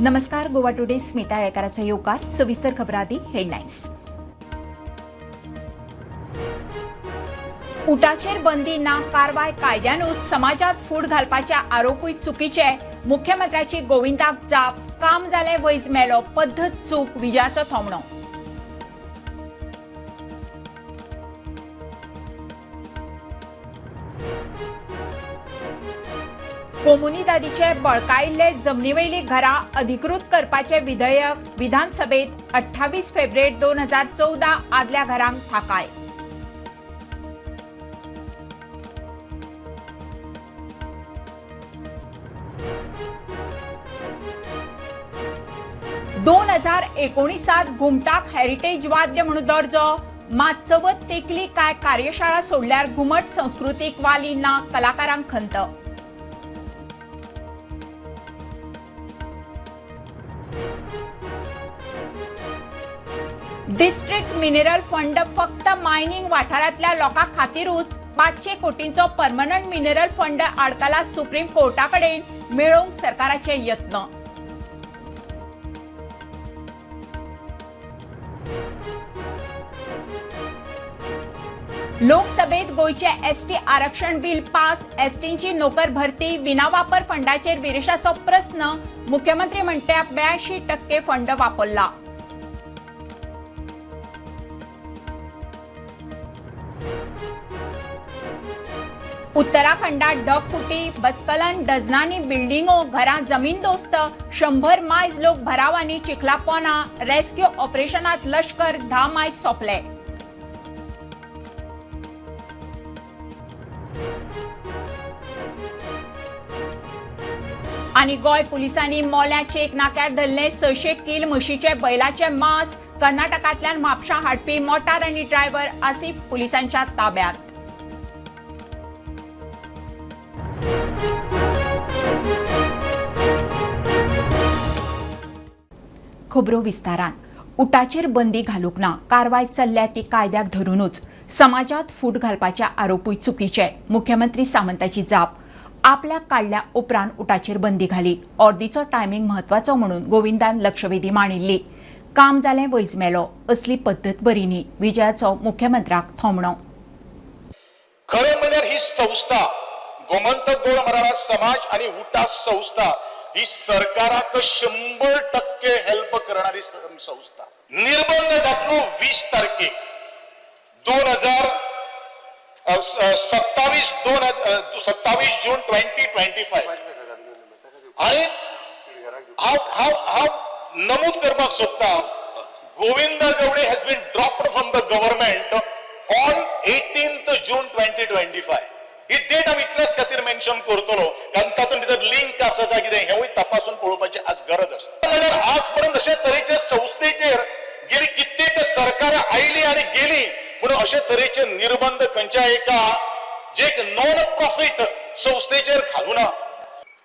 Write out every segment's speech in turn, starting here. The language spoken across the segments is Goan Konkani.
नमस्कार, गोवा टुडे स्मिता येळकाराचो येवकार. सविस्तर खबरां आदी हेडलायन्स. उटाचेर बंदी ना, कारवाय कायद्यानूच, समाजात फूट घालपाचे आरोपूय चुकीचे. मुख्यमंत्र्याची गोविंदाक जाप, काम जालें वैज मेलो, पद्दत चूक, विजयाचो थोमणो. कोमुनिदादीचे बळकायिल्ले जमनीवयली घरां अधिकृत करपाचे विधेयक विधानसभेत 28 फेब्रुवारी 2014 आदल्या घरांक थाकाय. दोन 2019 घुमटाक हेरिटेज वाद्य म्हणून दर्जो, मात चवथ तेकली काय कार्यशाळा सोडल्यार घुमट संस्कृतीक वाली ना, कलाकारांक खंत. डिस्ट्रिक्ट मिनरल फंड फक्त मायनिंग वाठारांतल्या लोकां खातीरूच, 500 कोटींचो परमनंट मिनरल फंड आडकला सुप्रीम कोर्टा कडेन, मेळोवंक सरकाराचे यत्न. लोकसभेत गोंयचे एसटी आरक्षण बिल पास, एसटींची नोकर भरती, विनावापर फंडाचेर विरेशाचो प्रस्न, मुख्यमंत्री म्हणटा 82% फंड वापरला. उत्तराखंडात ढगफुटी, बसकलन, डझनांनी बिल्डिंगो, घरां जमीनदोस्त, 100 मायज लोक भरावांनी चिखलापोना, रेस्क्यू ऑपरेशनात लश्कर, 10 मायज सोंपले. आनी गोंय पुलिसांनी मोल्या चेक नाक्यार धरले 600 किल म्हशीचे बैलाचे मांस, कर्नाटकांतल्यान म्हापशां हाडपी मोटार आनी ड्रायव्हर आसिफ पुलिसांच्या ताब्यात. खबरो विस्तारान. उटाचेर बंदी घालूंक ना, कारवाय चल्ल्या ती कायद्याक धरुनूच, समाजात फूट घालपाचे आरोपूय चुकीचे, मुख्यमंत्री सामंताची जाप. आपल्याक काडल्या उपरांत उटाचेर बंदी घाली, ऑर्दीचो टायमिंग म्हत्वाचो म्हणून गोविंदान लक्षवेधी मांडिल्ली. काम जालें वैज मेलो, असली पद्दत बरी न्ही, विजयाचो मुख्यमंत्र्याक थोमणो. खरें म्हणल्यार ही संस्था गोमंतक गोड मराठा समाज आणि उटा संस्था ही सरकाराक 100% हेल्प करणारी संस्था. निर्बंध घातलो 20 तारखेक 2027 27 जून 2025. आणि हांव हांव हांव नमूद करपाक सोदता, Govind Gaude has been dropped from the government on 18 June 2025. He date हांव इतल्याच खातीर मेन्शन करतलो कारण तातूंत भितर लिंक आसा काय कितें हेंवूय तपासून पळोवपाची आज गरज आसा. जाल्यार आज पर्यंत अशे तरेचे संस्थेचेर गेली कित्येक सरकारां आयली आनी गेली, पूण अशे तरेचे निर्बंध खंयच्या एका जे एक नॉन प्रॉफिट संस्थेचेर घालूना.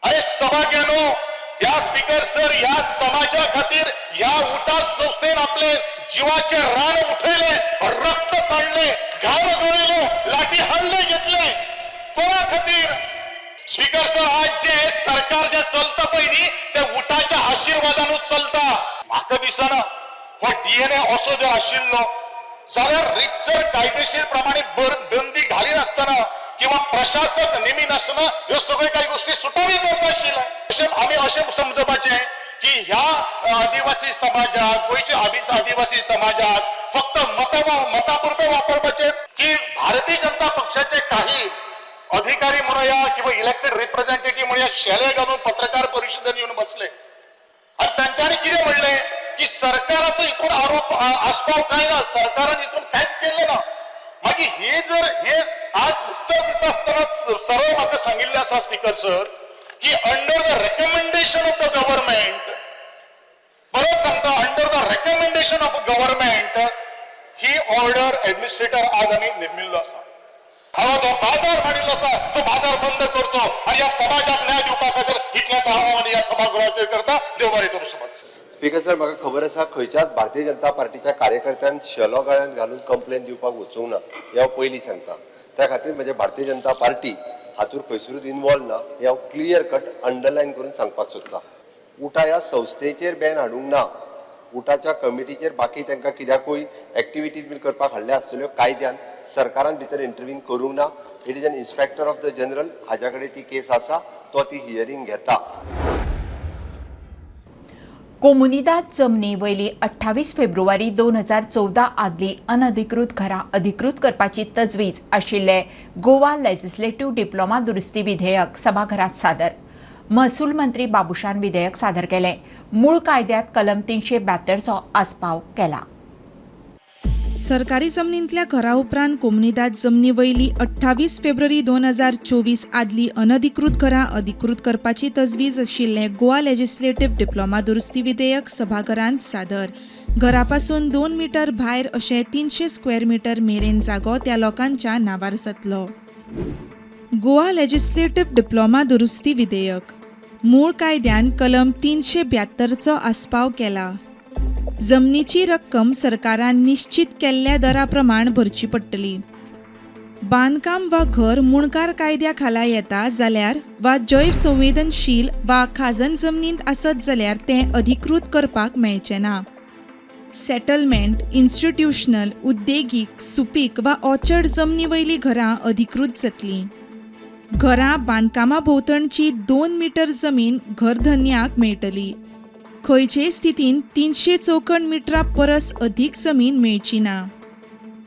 अरे सभाग्यानो, ह्या स्पीकर सर, ह्या समाजा खातीर ह्या उटा संस्थेन आपले जिवाचे रान उठयले, रक्त सांडले, घाम गळयलो, लाठी हल्ले घेतले, कोणा खातीर? स्पीकर सर, आज जे सरकार जे चलता पळय न्ही ते उटाच्या आशिर्वादानूच चलता. म्हाका दिसना हो डीएनए असो जर आशिल्लो जाल्यार रितसर कायदेशीर प्रमाणे बंदी घालिनासतना किंवा प्रशासक नेमी नासतना ह्यो सगळ्यो काही गोष्टी सुटावी करता आशिल्ले. अशें आमी अशें समजपाचें की ह्या आदिवासी समाजाक, गोंयच्या आदिवासी समाजाक फक्त मता पुरते वापरपाचे की भारतीय जनता पक्षाचे काही अधिकारी म्हणूया किंवा इलेक्टेड रिप्रेझेंटेटिव्ह म्हणूया शेले घालून पत्रकार परिषदेत येऊन बसले आणि तांच्यांनी कितें म्हणलें की सरकाराचो हितून आरोप आस्पाव काय ना, सरकारान हितून कांयच केल्लें ना. मागीर हे जर हे आज उत्तर दिता आसतना सरळ म्हाका सांगिल्लें आसा स्पीकर सर की under the recommendation of the government, परत सांगता, under the recommendation of government he order administrator आज आमी नेमिल्लो आसा. हांव जो बाजार मांडिल्लो आसा तो बाजार बंद करचो आनी ह्या समाजाक न्याय दिवपा खातीर इतल्याच हांव आनी ह्या सभागृहाचेर करता. देव बरें करूं समाज. स्पीकर सर, म्हाका खबर आसा खंयच्याच भारतीय जनता पार्टीच्या कार्यकर्त्यान शेलो गळ्यांत घालून कंप्लेन दिवपाक वचूंक ना, हें हांव पयलीं सांगता. त्या खातीर म्हजे भारतीय जनता पार्टी हातूंत खंयसरूच इनवॉल्व ना, हें हांव क्लियर कट अंडरलायन करून सांगपाक सोदता. उटा ह्या संस्थेचेर बॅन हाडूंक ना. उटाच्या कमिटीचेर बाकी तांकां कित्याकूय एक्टिविटीज बीन करपाक हाडल्या आसतल्यो. कायद्यान सरकारान भितर इंटरवीन करूंक ना. It is an inspector of the general हाज्या कडेन ती केस आसा, तो ती हियरींग घेता. कोमुनिदाद जमनी वयली 28 फेब्रुवारी 2014 आदली अनधिकृत घरां अधिकृत करपाची तजवीज आशिल्ले गोवा लेजिस्लेटिव्ह डिप्लोमा दुरुस्ती विधेयक सभाघरात सादर. महसूल मंत्री बाबुशान विधेयक सादर केलें. मूळ कायद्यात कलम 372चो आस्पाव केला. सरकारी जमनींतल्या घरा उपरांत कोमुनिदाद जमनी वयली 28 फेब्रुवारी 2024 आदली अनधिकृत घरां अधिकृत करपाची तजवीज आशिल्लें गोवा लेजिस्लेटिव्ह डिप्लोमा दुरुस्ती विधेयक सभाघरांत सादर. घरा पासून 2 मीटर भायर अशें 300 स्क्वेअर मीटर मेरेन जागो त्या लोकांच्या नांवार जातलो. गोवा लेजिस्लेटिव्ह डिप्लोमा दुरुस्ती विधेयक मूळ कायद्यान कलम 372चो आस्पाव केला. जमनीची रक्कम सरकारान निश्चित केल्ल्या दरा प्रमाण भरची पडटली. बांदकाम वा घर मुणकार कायद्या खाला येता जाल्यार वा जैव संवेदनशील वा खाजन जमनींत आसत जाल्यार तें अधिकृत करपाक मेळचें ना. सेटलमेंट, इन्स्टिट्युशनल, उद्देगीक, सुपीक वा ऑर्चर्ड जमनी वयलीं घरां अधिकृत जातलीं. घरां बांदकामा भोंवतणची 2 मीटर जमीन घरधनयाक मेळटली. खंयचेय स्थितीन 300 चौखण मिटरा परस अदीक जमीन मेळची ना.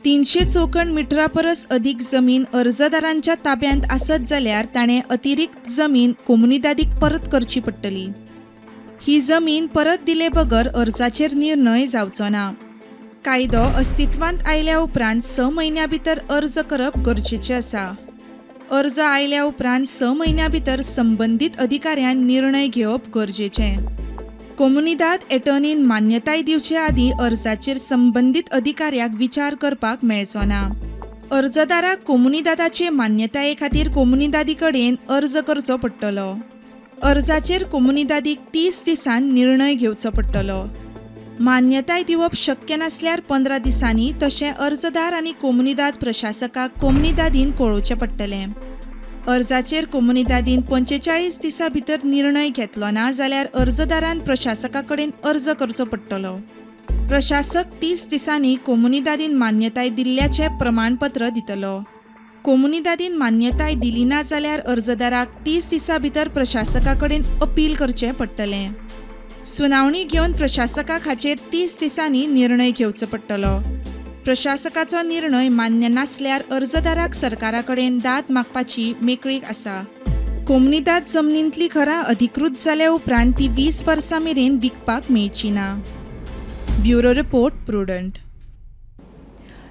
300 चौखण मिटरा परस अदीक जमीन अर्जदारांच्या ताब्यांत आसत जाल्यार ताणें अतिरिक्त जमीन कोमुनिदादीक परत करची पडटली. ही जमीन परत दिले बगर अर्जाचेर निर्णय जावचो ना. कायदो अस्तित्वांत आयल्या उपरांत 6 म्हयन्यां भितर अर्ज करप गरजेचें आसा. अर्ज आयल्या उपरांत 6 म्हयन्यां भितर संबंदीत अधिकाऱ्यान निर्णय घेवप गरजेचें. कोमुनिदाद एटर्नीन मान्यताय दिवचे आदीं अर्जाचेर संबंदीत अधिकाऱ्याक विचार करपाक मेळचो ना. अर्जदाराक कोमुनिदादाचे मान्यताये खातीर कोमुनिदादी कडेन अर्ज करचो पडटलो. अर्जाचेर कोमुनिदादीक 30 दिसांत निर्णय घेवचो पडटलो. मान्यताय दिवप शक्य नासल्यार 15 दिसांनी तशें अर्जदार आनी कोमुनिदाद प्रशासकाक कोमुनिदादीन कळोवचें पडटलें. अर्जाचेर कोमुनिदादीन 45 दिसां भितर निर्णय घेतलो ना जाल्यार अर्जदारान प्रशासका कडेन अर्ज करचो पडटलो. प्रशासक 30 दिसांनी कोमुनिदादीन मान्यताय दिल्ल्याचें प्रमाणपत्र दितलो. कोमुनिदादीन मान्यताय दिली ना जाल्यार अर्जदाराक 30 दिसां भितर प्रशासका कडेन अपील करचें पडटलें. सुनावणी घेवन प्रशासकाक हाचेर 30 दिसांनी निर्णय घेवचो पडटलो. प्रशासकाचो निर्णय मान्य नासल्यार अर्जदाराक सरकारा कडेन दाद मागपाची मेकळीक आसा. कोमुनिदाद जमनींतली घरां अधिकृत जाल्या उपरांत ती 20 वर्सां मेरेन विकपाक मेळची ना. Bureau report, Prudent.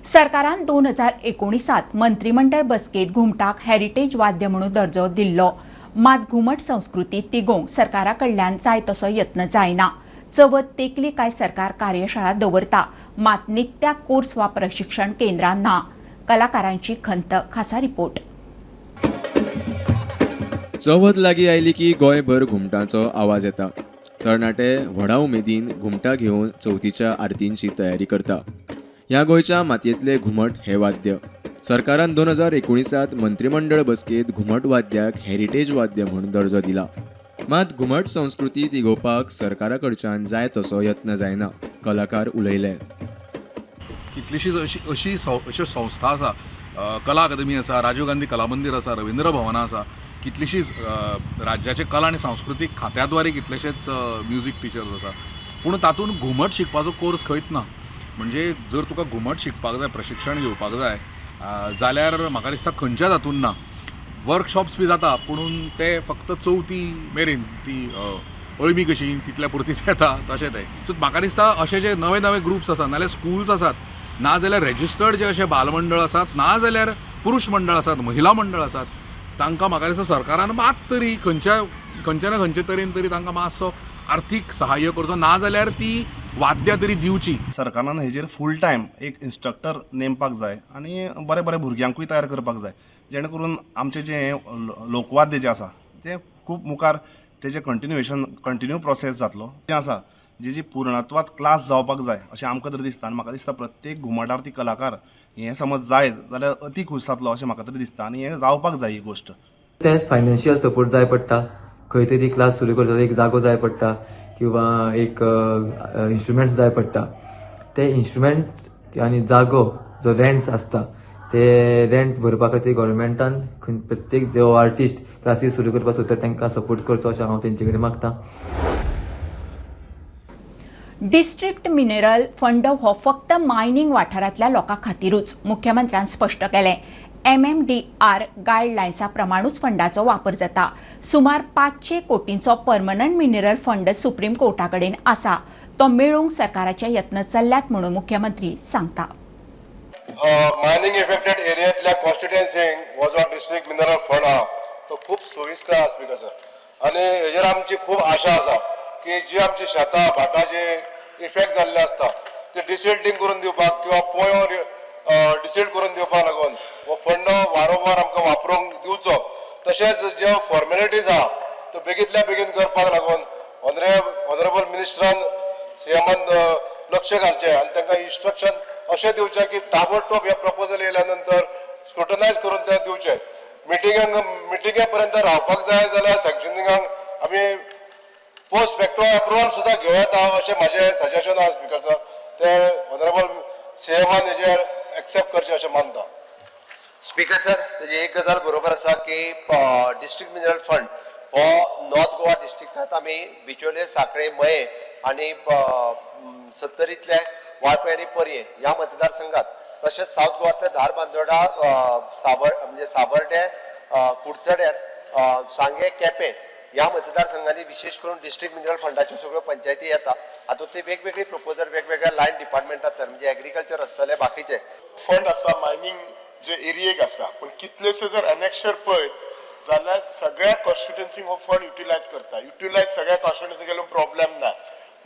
सरकारान 2019 मंत्रिमंडळ बसकेत घुमटाक हेरिटेज वाद्य म्हणून दर्जो दिल्लो. मात घुमट संस्कृती तिगोवंक सरकारा कडल्यान जाय तसो यत्न जायना. चवथ तेंकली काय सरकार कार्यशाळा दवरता, मात नित्या कोर्स वा प्रशिक्षण केंद्रां ना. कलाकारांची खंत. खासा रिपोर्ट. चवथ लागीं आयली की गोंयभर घुमटांचो आवाज येता. तरणाटे व्हडा उमेदीन घुमटां घेवन चवथीच्या आरतींची तयारी करता. ह्या गोंयच्या मातयेंतलें घुमट हें वाद्य. सरकारान 2019 मंत्रिमंडळ बसकेंत घुमट वाद्याक हेरिटेज वाद्य म्हूण दर्जो दिला. मात घुमट संस्कृती तिगोवपाक सरकारा कडच्यान जाय तसो यत्न जायना, कलाकार उलयले. कितलीशीच अशी अशी अश्यो संस्था आसा. कला अकादमी आसा, राजीव गांधी कला मंदीर आसा, रवींद्र भवनां आसा, कितलीशीच राज्याचे कला आनी सांस्कृतीक खात्या द्वारे कितलेशेच म्युजीक टिचर्स आसा, पूण तातूंत घुमट शिकपाचो कोर्स खंयच ना. म्हणजे जर तुका घुमट शिकपाक जाय, प्रशिक्षण घेवपाक जाय जाल्यार म्हाका दिसता खंयच्याच हातून ना. वर्कशॉप्स बी जाता, पुणून ते फक्त चवथी मेरेन, ती अळमी कशी तितल्या पुरतीच येता तशें तें. सो म्हाका दिसता अशे जे नवे नवे ग्रुप्स आसात, नाजाल्यार स्कुल्स आसात, नाजाल्यार रेजिस्टर्ड जे अशे बालमंडळ आसात, नाजाल्यार पुरुश मंडळ आसात, महिला मंडळ आसात, तांकां म्हाका दिसता सरकारान मात तरी खंयच्या खंयच्या ना खंयचे तरेन तरी तांकां मातसो आर्थीक सहाय्य करचो, नाजाल्यार ती वाद्यां तरी दिवची. सरकारान हेजेर फूल टायम एक इन्स्ट्रक्टर नेमपाक जाय आनी बरे बरे भुरग्यांकूय तयार करपाक जाय, जेणे करून आमचें जें हें लोकवाद्य जें आसा तें खूब मुखार तेजें कंटिन्युएशन, कंटिन्यू प्रोसेस जातलो. जें आसा जेजी पूर्णत्वात क्लास जावपाक जाय अशें आमकां तरी दिसता. आनी म्हाका दिसता प्रत्येक घुमट आरती कलाकार हें समज जायत जाल्यार अती खूश जातलो अशें म्हाका तरी दिसता आनी हें जावपाक जाय ही गोश्ट. तेंच फायनान्शियल सपोर्ट जाय पडटा. खंय तरी क्लास सुरू करता, एक जागो जाय पडटा किंवा एक इन्स्ट्रुमेंट्स जाय पडटा. ते इन्स्ट्रुमेंट आनी जागो जो रेंट्स आसता ते रेंट भरपा खातीर गव्हर्मेंटान प्रत्येक जो आर्टिस्ट क्लासीस सुरू करपाक सोदता तांकां सपोर्ट करचो अशें हांव तेंचे कडेन मागता. डिस्ट्रिक्ट मिनरल फंड हो फक्त मायनिंग वाठारांतल्या लोकां खातीरूच, मुख्यमंत्र्यान स्पश्ट केलें. एमएमडीआर गायडलायन्सा प्रमाणूच फंडाचो वापर जाता. सुमार 500 कोटींचो परमनंट मिनरल फंड सुप्रीम कोर्टा कडेन आसा, तो मेळोवंक सरकाराचे यत्न चल्ल्यात म्हणून मुख्यमंत्री सांगता. मायनिंग इफेक्टेड एरियांतल्या कॉन्स्टिट्युएन्सींक हो जो डिस्ट्रिक्ट मिनरल फंड आहा तो खूब सोयीस्कर आहा स्पीकर सर. आनी हेजेर आमची खूब आशा आसा की जी आमची शेतां भाटां जे इफेक्ट जाल्ले आसता ते डिसिल्टींग करून दिवपाक किंवा पोंयो डिसिल्ट करून दिवपाक लागून हो फंड वारंवार आमकां वापरूंक दिवचो. तशेंच ज्यो फॉर्मेलिटीज आहा त्यो बेगींतल्या बेगीन करपाक लागून ऑनरेबल मिनिस्टरान सीएमान लक्ष घालचें आनी तांकां इन्स्ट्रक्शन अशें दिवचें की ताबडतोब हे प्रपोजल येयल्या नंतर स्क्रुटनायज करून ते दिवचे. मिटिंगांक मिटिंगे पर्यंत रावपाक जाय जाल्यार सँक्शनिंगाक आमी पोस्ट फॅक्टो अप्रुवल सुद्दां घेवं येता अशें म्हाजें सजेशन आहा स्पीकर सर. ते ऑनरेबल सीएमान हेजेर एक्सेप्ट करचें अशें मानता. स्पीकर सर, तेजी एक गजाल बरोबर आसा की डिस्ट्रिक्ट मिनरल फंड हो नॉर्थ गोवा डिस्ट्रिक्टांत आमी बिचोले, साखळे, मये आनी सत्तरींतले वाळपय आनी पर्ये ह्या मतदारसंघात, तशेंच सावथ गोवांतले धारबांदोडा, सावर म्हणजे सावर्डे, कुडचड्यार, सांगे, केपें ह्या मतदारसंघांनी विशेश करून डिस्ट्रिक्ट मिनरल फंडाच्यो सगळ्यो पंचायती येता. हातूंत ते वेगवेगळी प्रपोजल वेगवेगळ्या लायन डिपार्टमेंटांतल्यान म्हणजे एग्रीकल्चर आसतलें, बाकीचे फंड आसा मायनींग जे एरियेक आसा, पूण कितलेशे जर एनेक्शर पळयत जाल्यार सगळ्या कॉन्स्टिट्युएन्सींक हो फंड युटिलायज करता. युटिलायज सगळ्या कॉन्स्टिट्युएन्सी केलो प्रॉब्लेम ना.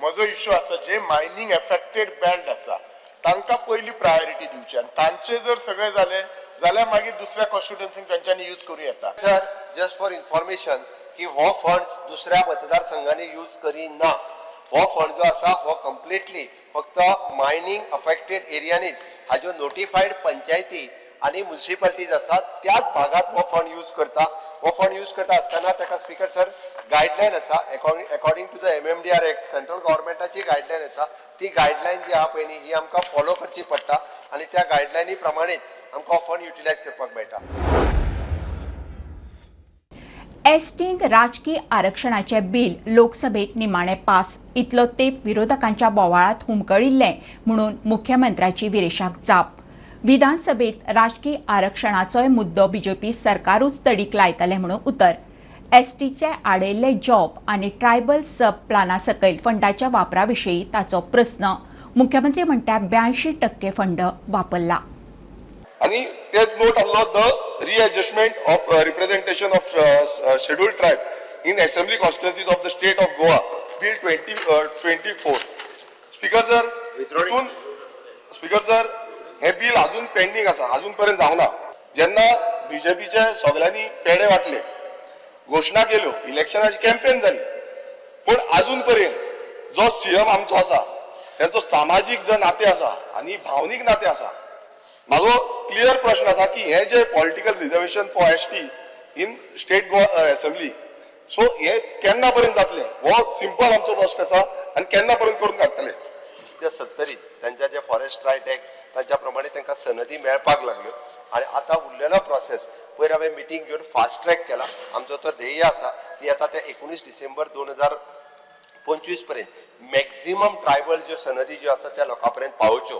म्हजो इश्यू आसा जे मायनींग एफेक्टेड बेल्ट आसा तांकां पयली प्रायोरिटी दिवची आनी तांचे जर सगळें जालें जाल्यार मागीर दुसऱ्या कॉन्स्टिट्युएन्सींक तांच्यांनी यूज करूं येता. सर, जस्ट फॉर इन्फॉर्मेशन की हो फंड दुसऱ्या मतदारसंघांनी यूज करिना. हो फंड जो आसा हो कंप्लिटली फक्त मायनींग अफेक्टेड एरियांनीच, हाज्यो नोटिफायड पंचायती आनी म्युन्सिपालिटीज आसात त्याच भागात हो फंड यूज करता. हो फंड यूज करता आसतना ताका स्पीकर सर गायडलायन आसा. According to the MMDR Act, central गव्हर्मेंटाची guideline आसा. ती गायडलायन जी आहा पळय न्ही, ही आमकां फॉलो करची पडटा आनी त्या गायडलायनी प्रमाणेच आमकां हो फंड युटिलायज करपाक मेळटा. एसटींक राजकी आरक्षणाचें बिल लोकसभेत निमाणें पास. इतलो तेंप विरोधकांच्या बोवाळांत हुमकळिल्लें म्हणून मुख्यमंत्र्याची विरेशाक जाप. विधानसभेत राजकी आरक्षणाचोय मुद्दो बीजेपी सरकारूच तडीक लायतलें म्हणून उतर. एसटीचे आडयल्ले जॉब आनी ट्रायबल सब प्लाना सकयल फंडाच्या वापरा विशीं ताचो प्रस्न. मुख्यमंत्री म्हणटा, 82% फंड वापरला. आनी ते नोट आहलो, the readjustment of representation of Scheduled Tribe in assembly constituencies of the State of Goa Bill 2024. Speaker sir, हितून स्पीकर सर, हें बील अजून पेंडींग आसा, अजून पर्यंत जावना. जेन्ना बीजेपीचे सगळ्यांनी पेडे वांटले, घोशणा केल्यो, इलेक्शनाची कॅम्पेन जाली, पूण अजून पर्यंत जो सीएम आमचो आसा तेंचो सामाजीक जो नातें आसा आनी भावनीक नातें आसा, म्हाजो क्लियर प्रश्न आसा की हे जे political reservation for ST in State Goa Assembly, so हे केन्ना पर्यंत जातले हो सिंपल आमचो प्रश्न आसा आनी केन्ना पर्यंत करून काडटले? त्या सत्तरीत त्यांच्या जे फॉरेस्ट रायट एक्ट तांच्या प्रमाणे तांकां सनदी मेळपाक लागल्यो आनी आतां उरलेलो प्रोसेस पयर हांवें मिटींग घेवन फास्ट ट्रॅक केला. आमचो तो ध्येय आसा की आतां ते 19 डिसेंबर 2025 पर्यंत मॅक्झिमम ट्रायबल ज्यो सनदी ज्यो आसा त्या लोकां पर्यंत पावोवच्यो.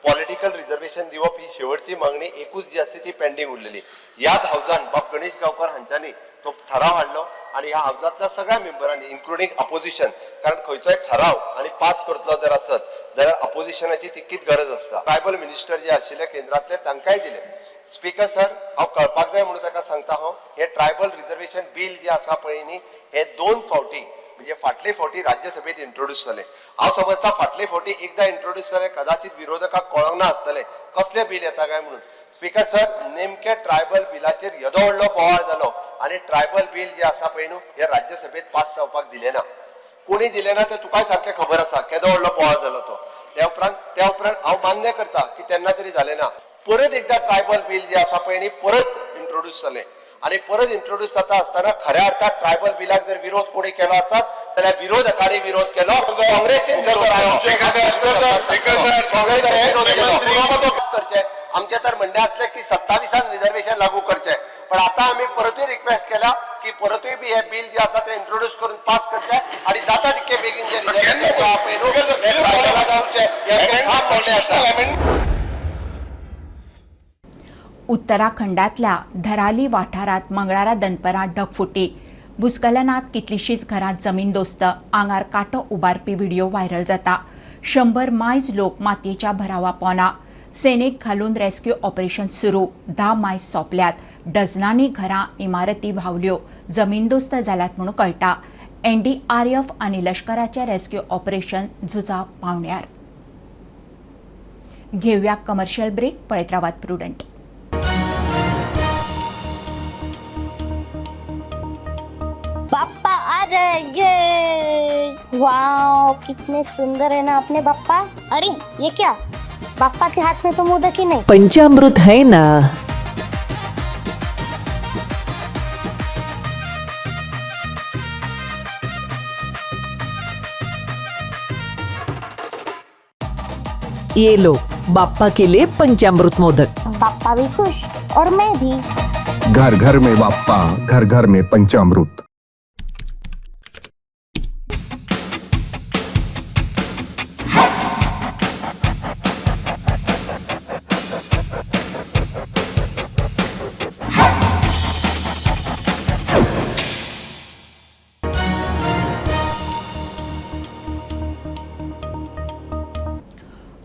पॉलिटिकल रिझर्वेशन दिवप ही शेवटची मागणी एकूच जी आसा ती पेंडींग उरलेली. ह्याच हावजान बाब गणेश गांवकर हांच्यांनी तो ठराव हाडलो आनी ह्या हावजांतल्या सगळ्या मेंबरांनी, इन्क्लुडींग अपोजिशन, कारण खंयचोय ठराव आनी पास करतलो जर आसत जाल्यार अपोजिशनाची तितकीच गरज आसता. ट्रायबल मिनिस्टर जे आशिल्ले केंद्रांतले तांकांय दिले. स्पीकर सर, हांव कळपाक जाय म्हणून ताका सांगता, हांव हे ट्रायबल रिझर्वेशन बील जे आसा पळय न्ही, हे दोन फावटी म्हणजे फाटले फावटी राज्यसभेत इंट्रोड्यूस जालें. हांव समजता फाटले फावटी एकदां इंट्रोड्यूस जालें, कदाचित विरोधकाक कळोंक ना आसतलें कसलें बील येता काय म्हणून. स्पीकर सर, नेमके ट्रायबल बिलाचेर येदो व्हडलो बोवाळ जालो आनी ट्रायबल बील जे आसा पळय न्हू, हे राज्यसभेत पास जावपाक दिलें ना. कोणी दिलें ना तें तुकाय सारकें खबर आसा, केदो व्हडलो बोवाळ जालो तो. त्या उपरांत हांव मान्य करता की तेन्ना तरी जालें ना. परत एकदां ट्रायबल बील जे आसा पळय न्ही, परत इंट्रोड्यूस जालें. आनी परत इंट्रोड्यूस जाता आसतना खऱ्या अर्थात ट्रायबल बिलाक जर विरोध कोणी केलो आसत जाल्यार विरोधकांनी विरोध केलो, काँग्रेसीन विरोध केलो. करचे आमचे तर म्हणणें आसलें की 27 रिजर्वेशन लागू करचें, पण आता आमी परतूय रिक्वेस्ट केला की परतूय बी हे बिल जे आसा ते इंट्रोड्यूस करून पास करचें आनी जाता तितके बेगीन जे रिजर्वेशन आहा पळय न्हू, हें ट्रायबलाक दिवचें, हें ठाम म्हणणें आसा. उत्तराखंडातल्या धराली वाठारांत मंगळारा दनपरां ढगफुटी. भूस्खलनात कितलीशींच घरां जमीनदोस्त. आंगार कांटो उबारपी व्हिडियो व्हायरल जाता. 100 मायज लोक मातयेच्या भरावा पोना. सेनेक घालून रेस्क्यू ऑपरेशन सुरू. 10 मायज सोंपल्यात. डझनांनी घरां इमारती व्हांवल्यो, जमीनदोस्त जाल्यात म्हूण कळटा. एनडीआरएफ आनी लश्कराचें रेस्क्यू ऑपरेशन झुजा पावण्यार. घेवया कमर्शियल ब्रेक. पळयत रावात प्रुडंट. बाप्पा आ रहे, ये वाओ कितने सुंदर है ना अपने बाप्पा. अरे ये क्या, बाप्पा के हाथ में तो मोदक ही नहीं. पंचामृत है ना. ये लो बाप्पा के लिए पंचामृत मोदक. बाप्पा भी खुश और मैं भी. घर घर में बाप्पा, घर घर में पंचामृत.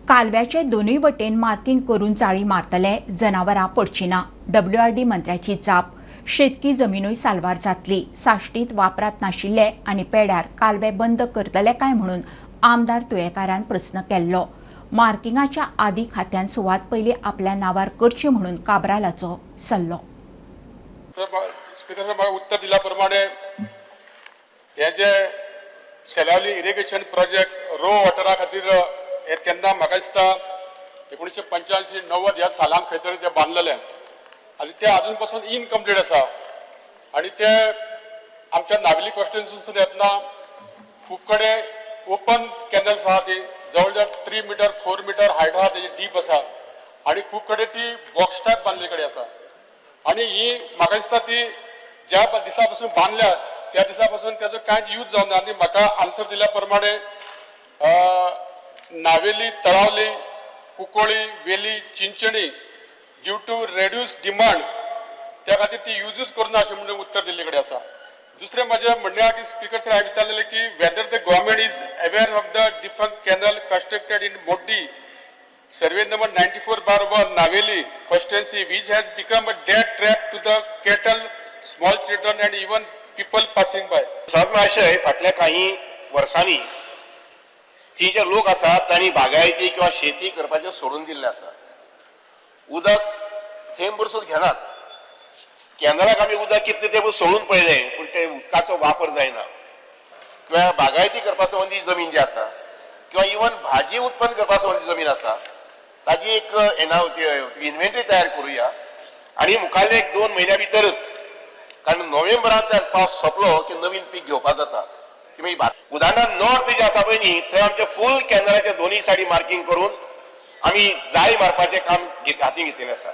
कालव्याचे दोनूय वटेन मार्किंग करून जाळी मारतले, जनावरां पडची ना. डब्ल्यूआरडी मंत्र्याची जाप. शेतकी जमिनूय साल्वार जातली. साश्टीत वापरांत नाशिल्ले आनी पेड्यार कालवे बंद करतले काय म्हणून आमदार तुयेकारान प्रस्न केल्लो. मार्किंगाच्या आदी खात्यान सुवात पयली आपल्या नांवार करची म्हणून काब्रालाचो सल्लो. स्पिकर साहेब, उत्तर दिल्या प्रमाणे हे जे सेलावली इरिगेशन प्रोजेक्ट रो वॉटरा खातीर हे तेन्ना म्हाका दिसता 1985-90 ह्या सालान खंय तरी तें बांदलेलें आनी तें आजून पासून इनकम्प्लीट आसा. आनी तें आमच्या नावेली कॉन्स्टिट्युन्सीसून येतना खूब कडेन ओपन कॅनल्स आहा, ती जवळ जवळ 3 मिटर 4 मिटर हायट आहा, तेजी डीप आसा आनी खूब कडेन ती बॉक्स टायप बांदले कडेन आसा. आनी ही म्हाका दिसता ती ज्या दिसा पासून बांदल्या त्या दिसा पासून तेजो कांयच यूज जावना. आनी म्हाका आन्सर दिल्या प्रमाणे Navelim, Talaulim, Cuncolim, Veli, Chinchani due to reduce demand त्या खातीर ती युजूच करुना अशें म्हणून उत्तर दिल्ले कडेन आसा. दुसरें म्हाजें म्हणणें आहा की स्पिकर सर हांवें विचारलेलें की whether the government is aware of the different canal constructed in Moddi survey number 94/1 Navelim constituency, which has become a dead trap to the cattle, small children and even people passing by. सात आशय फाटल्या काही वर्सांनी ती जे लोक आसात तांणी बागायती किंवा शेती करपाचें सोडून दिल्लें आसा. उदक थेंब सुद्दां घेनात. कॅनलाक आमी उदक कितलें तें सोडून पळयलें पूण ते उदकाचो वापर जायना. किंवा बागायती करपा संबंदी जमीन जी आसा किंवा इवन भाजी उत्पन्न करपा संबंदी जमीन आसा ताजी एक इन्व्हेंटरी तयार करुया आनी मुखारले एक 2 म्हयन्या भितरच, कारण नोव्हेंबरांत पावस सोंपलो की नवीन पीक घेवपाक जाता. तुमी उदाहरणार्थ नॉर्थ जे आसा पळय न्ही थंय आमचे फूल कॅनलाचे दोनूय सायडी मार्किंग करून आमी जाळी मारपाचें काम हातीन घेतिल्लें आसा.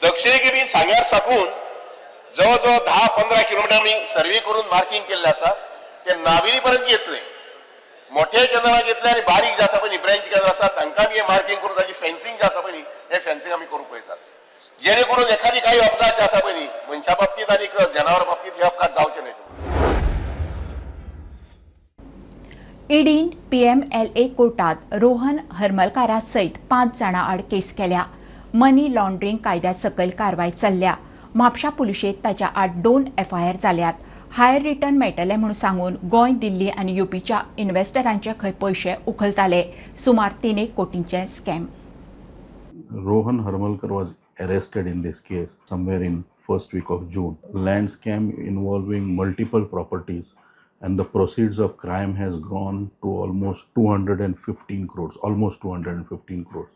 दक्षिणेक बी सांग्यार साकून जवळ जवळ 10-15 किलोमिटर आमी सर्वे करून मार्किंग केल्लें आसा. ते नावेली पर्यंत येतले, मोठे कॅनलाक येतले आनी बारीक जे आसा पळय न्ही ब्रँच कॅनल आसा तांकां बी मार्किंग करून ताची फेन्सिंग जे आसा पळय न्ही हें फेन्सिंग आमी करूंक पळयतात, जेणे करून एखादी काही अपघात जे आसा पळय न्ही मनशा बाबतींत आनी जनावरां बाबतींत हे अपघात जावचे न्हय. ईडीन पीएमएलए कोर्टात रोहन हरमलकारा सयत 5 जाणां आड केस केल्या. मनी लॉन्ड्रिंग कायद्या सकयल कारवाय चल्ल्या. म्हापशा पुलिशेंत ताच्या आड 2 एफआयआर जाल्यात. हायर रिटर्न मेळटलें म्हूण सांगून गोंय, दिल्ली आनी युपीच्या इन्व्हेस्टरांचे खंय पयशे उखलताले. सुमार 3 कोटींचे scam. Rohan Harmalkar was arrested in this case somewhere in first week of June. Land scam involving multiple properties and the proceeds of crime has gone to almost 215 crores, almost 215 crores.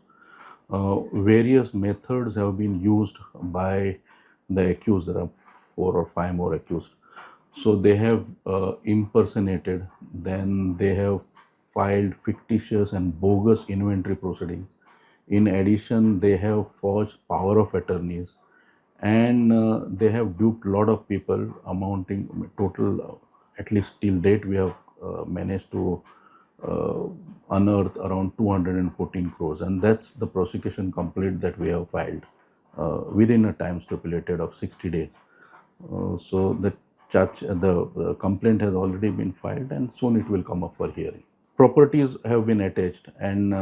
Various methods have been used by the accused. There are 4 or 5 more accused. So they have impersonated, then they have filed fictitious and bogus inventory proceedings. In addition, they have forged power of attorneys, and they have duped a lot of people, amounting total, at least till date, we have managed to unearth around 214 crores, and that's the prosecution complaint that we have filed within a time stipulated of 60 days. So the charge, the complaint has already been filed, and soon it will come up for hearing. Properties have been attached, and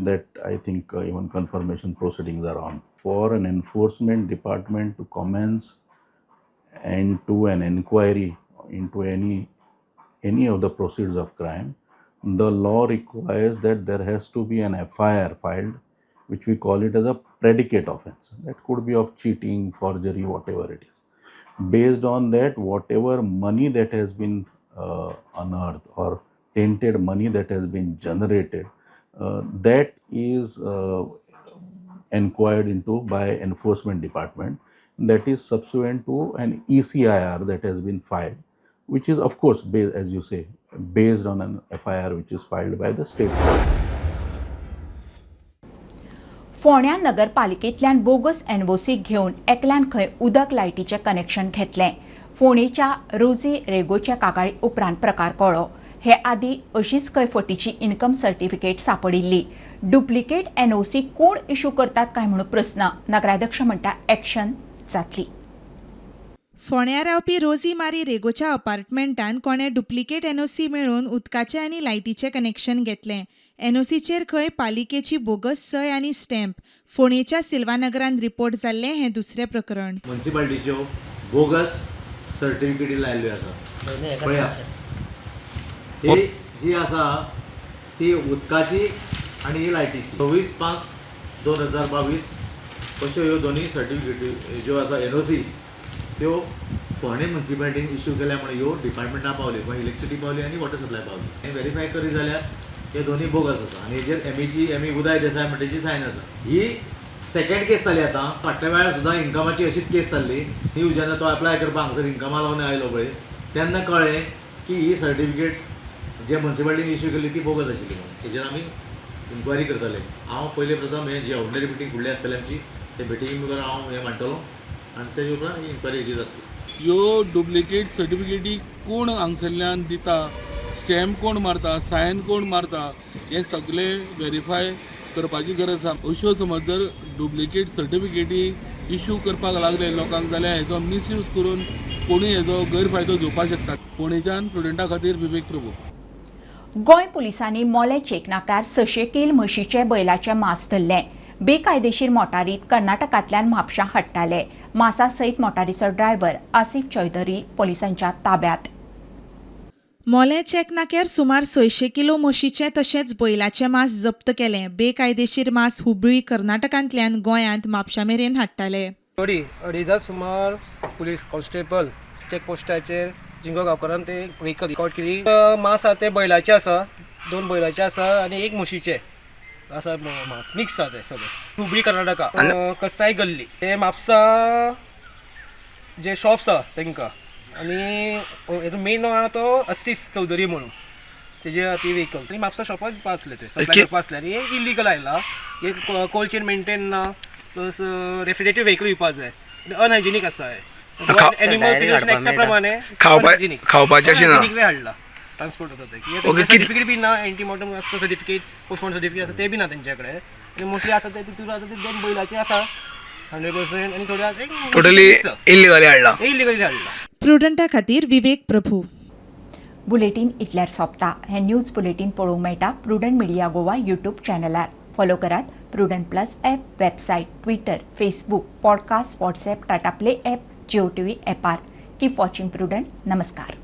that I think even confirmation proceedings are on. For an enforcement department to commence and to an inquiry into any of the proceeds of crime, the law requires that there has to be an FIR filed, which we call it as a predicate offense. That could be of cheating, forgery, whatever it is. Based on that, whatever money that has been unearthed or tainted money that has been generated, that is inquired into by enforcement department. That is subsequent to an ECIR that has been filed, which is of course based, as you say, based on an FIR which is filed by the state. फोंड्या नगरपालिकेंतल्यान बोगस एनओसी घेवन एकल्यान खंय उदक लायटीचें कनेक्शन घेतलें. फोंडेच्या रोजी रेगोच्या कागाळी उपरांत प्रकार कळ्ळो. हे आदीं अशीच खंय फटीची इन्कम सर्टिफिकेट सांपडिल्ली. डुप्लिकेट एनओसी कोण इश्यू करतात काय म्हणून प्रस्न. नगराध्यक्ष म्हणटा एक्शन जातली. फोंड्या रावपी रोजी मारी रेगोच्या अपार्टमेंटान कोणे डुप्लिकेट एनओसी मेळोवन उदकाचें आनी लायटीचें कनेक्शन घेतलें. एनओसीचेर खंय पालिकेची बोगस सय आनी स्टॅम्प. फोंडेच्या सिल्वानगरान रिपोर्ट जाल्लें हें दुसरें प्रकरण. म्युनिसिपालिटीच्यो बोगस सर्टिफिकेटी लायिल्ल्यो आसा. पळया, ही जी आसा ती उदकाची आनी ही लायटीची. 24/5/2022 अश्यो ह्यो दोनूय सर्टिफिकेटी ज्यो आसा एनओसी त्यो फोंडें म्युनिसिपालिटीन इश्यू केल्या म्हणून ह्यो डिपार्टमेंटां पावल्यो, गोंय इलेक्ट्रिसिटी पावली आनी वॉटर सप्लाय पावली. हें वेरीफाय करी जाल्यार हे दोनूय बोगस आसा आनी हेजेर एमईची एमई उदय देसाय म्हणटा तेजी सायन आसा. ही सेकंड केस जाली. आतां फाटल्या वेळार सुद्दां इन्कमाची अशीच केस जाल्ली. न्यू जेन्ना तो एप्लाय करपाक हांगसर इन्कमा लावन आयलो पळय तेन्ना कळ्ळें की ही सर्टिफिकेट जे म्युनिसिपालिटीन इश्यू केल्ली ती बोगस आशिल्ली म्हणून. हेजेर आमी इन्क्वायरी करतले. हांव पयले प्रथम हे जी ऑर्डिनरी मिटींग फुडली आसतली आमची ते मिटिंगे मुखार हांव हें मांडटलो आनी तेजे उपरांत ही इन्क्वायरी हेजी जातली. ह्यो डुप्लिकेट सर्टिफिकेटी कोण हांगसरल्यान दिता, स्टॅम्प कोण मारता, सायन कोण मारता, हें सगळें वेरीफाय करपाची गरज आसा. अश्यो समज जर डुप्लिकेट सर्टिफिकेटी इश्यू करपाक लागले लोकांक जाल्यार हेजो मिसयूज करून कोणूय हेजो गैरफायदो घेवपाक शकता. फोंडेच्यान प्रुडंटा खातीर विवेक प्रभू. गोंय पुलिसांनी मोले चेक नाक्यार 600 कील म्हशीचें बैलाचें मांस धरलें. बेकायदेशीर मोटारीत कर्नाटकांतल्यान म्हापशां हाडटाले. मासा सयत मोटारीचो ड्रायव्हर आसिफ चौधरी पोलिसांच्या ताब्यात. मोलें चेक नाक्यार सुमार 600 किलो म्हशीचें तशेंच बैलाचें मांस जप्त केलें. बेकायदेशीर मांस हुबळी कर्नाटकांतल्यान गोंयांत म्हापशां मेरेन हाडटाले. अडीजा सुमार पुलीस कॉन्स्टेबल चेक पोस्टाचेर जिंगो गांवकारान ते व्हेकल रिकॉर्ड केली. मांस आसा ते बैलाचे आसा, 2 बैलाचे आसा आनी 1 म्हशीचे आसा. मांस मिक्स आसा ते सगळे. हुबळी कर्नाटका कसाय गल्ली ते म्हापसा जे शॉप्स आसा तांकां. आनी हेजो मेन आहा तो आसिफ चौधरी म्हणून तेजे ती व्हेकल आनी म्हापसा शॉपार विकपा आसले ते सप्लाय करपा आसले. आनी हे इलिगल आयला, हे कोल्ड चेन मेंटेन ना, प्लस रेफ्रिजरेटेड व्हेकल विकपा जाय, अनहायजेनीक आसा. हे एनिमल प्रिजर्वेशन एक्टा प्रमाणे खावपाचें हाडला ट्रान्सपोर्ट जाता ते. सर्टिफिकेट बी ना, एंटीमॉर्टम आसता सर्टिफिकेट, पोस्टमॉर्टम सर्टिफिकेट आसा ते बी ना तेंच्या कडेन. आनी मोस्टली आसा ते तितून आसा ते 2 बैलाचे आसा 100% आनी थोडे टोटली इलिगली हाडला. इलिगली हाडला. प्रुडंटा खातीर विवेक प्रभू. बुलेटीन इतल्यार सोंपता. हें न्यूज बुलेटीन पळोवंक मेळटा प्रुडंट मिडिया गोवा यूट्यूब चॅनलार. फॉलो करात Prudent plus app, website, Twitter, Facebook, podcast, WhatsApp, Tata Play app, Jio TV ॲपार. Keep watching Prudent. नमस्कार.